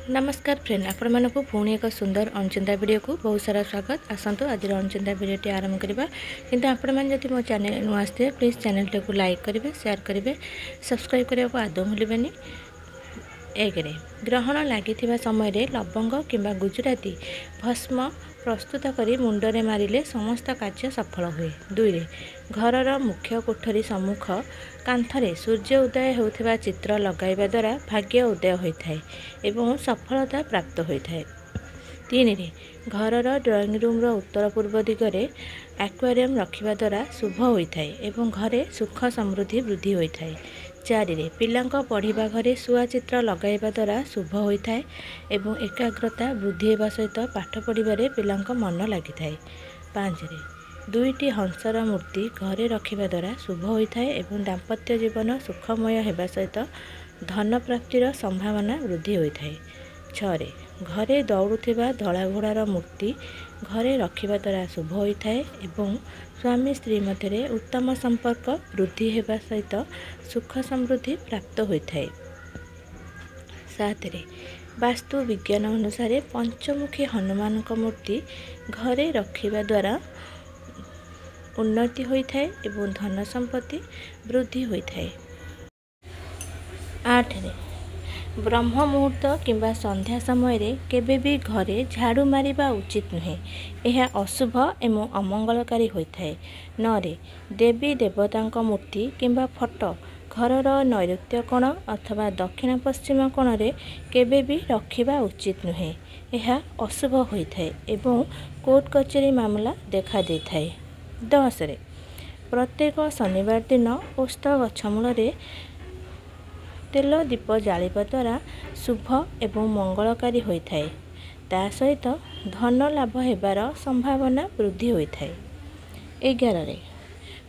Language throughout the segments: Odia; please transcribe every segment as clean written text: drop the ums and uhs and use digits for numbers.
ନମସ୍କାର ଫ୍ରେଣ୍ଡ, ଆପଣମାନଙ୍କୁ ପୁଣି ଏକ ସୁନ୍ଦର ଅଣଚିନ୍ତା ଭିଡ଼ିଓକୁ ବହୁତ ସାରା ସ୍ୱାଗତ। ଆସନ୍ତୁ, ଆଜିର ଅଣଚିନ୍ତା ଭିଡ଼ିଓଟି ଆରମ୍ଭ କରିବା। କିନ୍ତୁ ଆପଣମାନେ ଯଦି ମୋ ଚ୍ୟାନେଲ ନୂଆ ଆସିଥିବେ, ପ୍ଲିଜ୍ ଚ୍ୟାନେଲଟିକୁ ଲାଇକ୍ କରିବେ, ସେୟାର କରିବେ, ସବସ୍କ୍ରାଇବ୍ କରିବାକୁ ଆଦୌ ଭୁଲିବେନି। 1ରେ, ଗ୍ରହଣ ଲାଗିଥିବା ସମୟରେ ଲବଙ୍ଗ କିମ୍ବା ଗୁଜୁରାତି ଭସ୍ମ ପ୍ରସ୍ତୁତ କରି ମୁଣ୍ଡରେ ମାରିଲେ ସମସ୍ତ କାର୍ଯ୍ୟ ସଫଳ ହୁଏ। 2ରେ, ଘରର ମୁଖ୍ୟ କୋଠରୀ ସମ୍ମୁଖ କାନ୍ଥରେ ସୂର୍ଯ୍ୟ ଉଦୟ ହେଉଥିବା ଚିତ୍ର ଲଗାଇବା ଦ୍ୱାରା ଭାଗ୍ୟ ଉଦୟ ହୋଇଥାଏ ଏବଂ ସଫଳତା ପ୍ରାପ୍ତ ହୋଇଥାଏ। 3ରେ, ଘରର ଡ୍ରଇଂ ରୁମ୍ର ଉତ୍ତର ପୂର୍ବ ଦିଗରେ ଆକ୍ୱାରିୟମ୍ ରଖିବା ଦ୍ୱାରା ଶୁଭ ହୋଇଥାଏ ଏବଂ ଘରେ ସୁଖ ସମୃଦ୍ଧି ବୃଦ୍ଧି ହୋଇଥାଏ। 4ରେ, ପିଲାଙ୍କ ପଢ଼ିବା ଘରେ ଶୁଆ ଚିତ୍ର ଲଗାଇବା ଦ୍ୱାରା ଶୁଭ ହୋଇଥାଏ ଏବଂ ଏକାଗ୍ରତା ବୃଦ୍ଧି ହେବା ସହିତ ପାଠ ପଢ଼ିବାରେ ପିଲାଙ୍କ ମନ ଲାଗିଥାଏ। 5ରେ, ଦୁଇଟି ହଂସର ମୂର୍ତ୍ତି ଘରେ ରଖିବା ଦ୍ୱାରା ଶୁଭ ହୋଇଥାଏ ଏବଂ ଦାମ୍ପତ୍ୟ ଜୀବନ ସୁଖମୟ ହେବା ସହିତ ଧନ ପ୍ରାପ୍ତିର ସମ୍ଭାବନା ବୃଦ୍ଧି ହୋଇଥାଏ। 6ରେ, ଘରେ ଦୌଡ଼ୁଥିବା ଧଳା ଘୋଡ଼ାର ମୂର୍ତ୍ତି ଘରେ ରଖିବା ଦ୍ୱାରା ଶୁଭ ହୋଇଥାଏ ଏବଂ ସ୍ୱାମୀ ସ୍ତ୍ରୀ ମଧ୍ୟରେ ଉତ୍ତମ ସମ୍ପର୍କ ବୃଦ୍ଧି ହେବା ସହିତ ସୁଖ ସମୃଦ୍ଧି ପ୍ରାପ୍ତ ହୋଇଥାଏ। 7ରେ, ବାସ୍ତୁ ବିଜ୍ଞାନ ଅନୁସାରେ ପଞ୍ଚମୁଖୀ ହନୁମାନଙ୍କ ମୂର୍ତ୍ତି ଘରେ ରଖିବା ଦ୍ୱାରା ଉନ୍ନତି ହୋଇଥାଏ ଏବଂ ଧନ ସମ୍ପତ୍ତି ବୃଦ୍ଧି ହୋଇଥାଏ। 8ରେ, ବ୍ରହ୍ମ ମୁହୂର୍ତ୍ତ କିମ୍ବା ସନ୍ଧ୍ୟା ସମୟରେ କେବେ ବି ଘରେ ଝାଡ଼ୁ ମାରିବା ଉଚିତ ନୁହେଁ। ଏହା ଅଶୁଭ ଏବଂ ଅମଙ୍ଗଳକାରୀ ହୋଇଥାଏ। 9ରେ, ଦେବୀ ଦେବତାଙ୍କ ମୂର୍ତ୍ତି କିମ୍ବା ଫଟୋ ଘରର ନୈଋତ୍ୟ କୋଣ ଅଥବା ଦକ୍ଷିଣ ପଶ୍ଚିମ କୋଣରେ କେବେ ବି ରଖିବା ଉଚିତ ନୁହେଁ। ଏହା ଅଶୁଭ ହୋଇଥାଏ ଏବଂ କୋର୍ଟ କଚେରୀ ମାମଲା ଦେଖାଦେଇଥାଏ। 10ରେ, ପ୍ରତ୍ୟେକ ଶନିବାର ଦିନ ଓସ୍ତ ଗଛ ମୂଳରେ ତେଲ ଦୀପ ଜାଳିବା ଦ୍ୱାରା ଶୁଭ ଏବଂ ମଙ୍ଗଳକାରୀ ହୋଇଥାଏ, ତା ସହିତ ଧନ ଲାଭ ହେବାର ସମ୍ଭାବନା ବୃଦ୍ଧି ହୋଇଥାଏ। 11ରେ,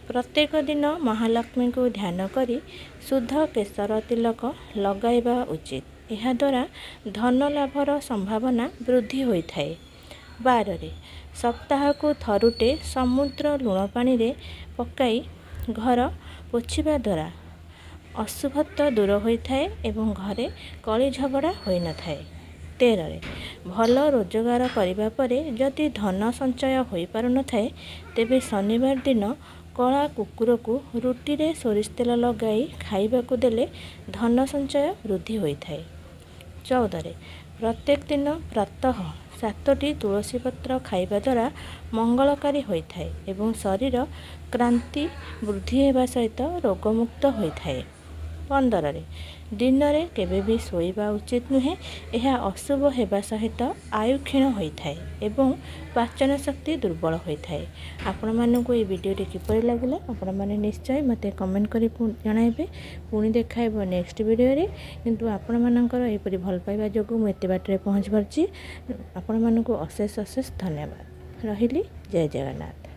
ପ୍ରତ୍ୟେକ ଦିନ ମହାଲକ୍ଷ୍ମୀଙ୍କୁ ଧ୍ୟାନ କରି ଶୁଦ୍ଧ କେଶର ତିଲକ ଲଗାଇବା ଉଚିତ। ଏହାଦ୍ୱାରା ଧନ ଲାଭର ସମ୍ଭାବନା ବୃଦ୍ଧି ହୋଇଥାଏ। 12ରେ, ସପ୍ତାହକୁ ଥରୁଟେ ସମୁଦ୍ର ଲୁଣ ପାଣିରେ ପକାଇ ଘର ପୋଛିବା ଦ୍ୱାରା ଅଶୁଭତ୍ୱ ଦୂର ହୋଇଥାଏ ଏବଂ ଘରେ କଳି ଝଗଡ଼ା ହୋଇନଥାଏ। 13ରେ, ଭଲ ରୋଜଗାର କରିବା ପରେ ଯଦି ଧନ ସଞ୍ଚୟ ହୋଇପାରୁନଥାଏ, ତେବେ ଶନିବାର ଦିନ କଳା କୁକୁରକୁ ରୁଟିରେ ସୋରିଷ ତେଲ ଲଗାଇ ଖାଇବାକୁ ଦେଲେ ଧନ ସଞ୍ଚୟ ବୃଦ୍ଧି ହୋଇଥାଏ। 14ରେ, ପ୍ରତ୍ୟେକ ଦିନ ପ୍ରାତଃ 7ଟି ତୁଳସୀ ପତ୍ର ଖାଇବା ଦ୍ୱାରା ମଙ୍ଗଳକାରୀ ହୋଇଥାଏ ଏବଂ ଶରୀର କ୍ରାନ୍ତି ବୃଦ୍ଧି ହେବା ସହିତ ରୋଗମୁକ୍ତ ହୋଇଥାଏ। 15ରେ, ଦିନରେ କେବେ ବି ଶୋଇବା ଉଚିତ ନୁହେଁ। ଏହା ଅଶୁଭ ହେବା ସହିତ ଆୟୁ କ୍ଷୀଣ ହୋଇଥାଏ ଏବଂ ପାଚନ ଶକ୍ତି ଦୁର୍ବଳ ହୋଇଥାଏ। ଆପଣମାନଙ୍କୁ ଏହି ଭିଡ଼ିଓଟି କିପରି ଲାଗିଲା, ଆପଣମାନେ ନିଶ୍ଚୟ ମୋତେ କମେଣ୍ଟ କରି ଜଣାଇବେ। ପୁଣି ଦେଖା ହେବ ନେକ୍ସଟ ଭିଡ଼ିଓରେ। କିନ୍ତୁ ଆପଣମାନଙ୍କର ଏହିପରି ଭଲ ପାଇବା ଯୋଗୁଁ ମୁଁ ଏତେ ବାଟରେ ପହଞ୍ଚି ପାରୁଛି। ଆପଣମାନଙ୍କୁ ଅଶେଷ ଅଶେଷ ଧନ୍ୟବାଦ। ରହିଲି, ଜୟ ଜଗନ୍ନାଥ।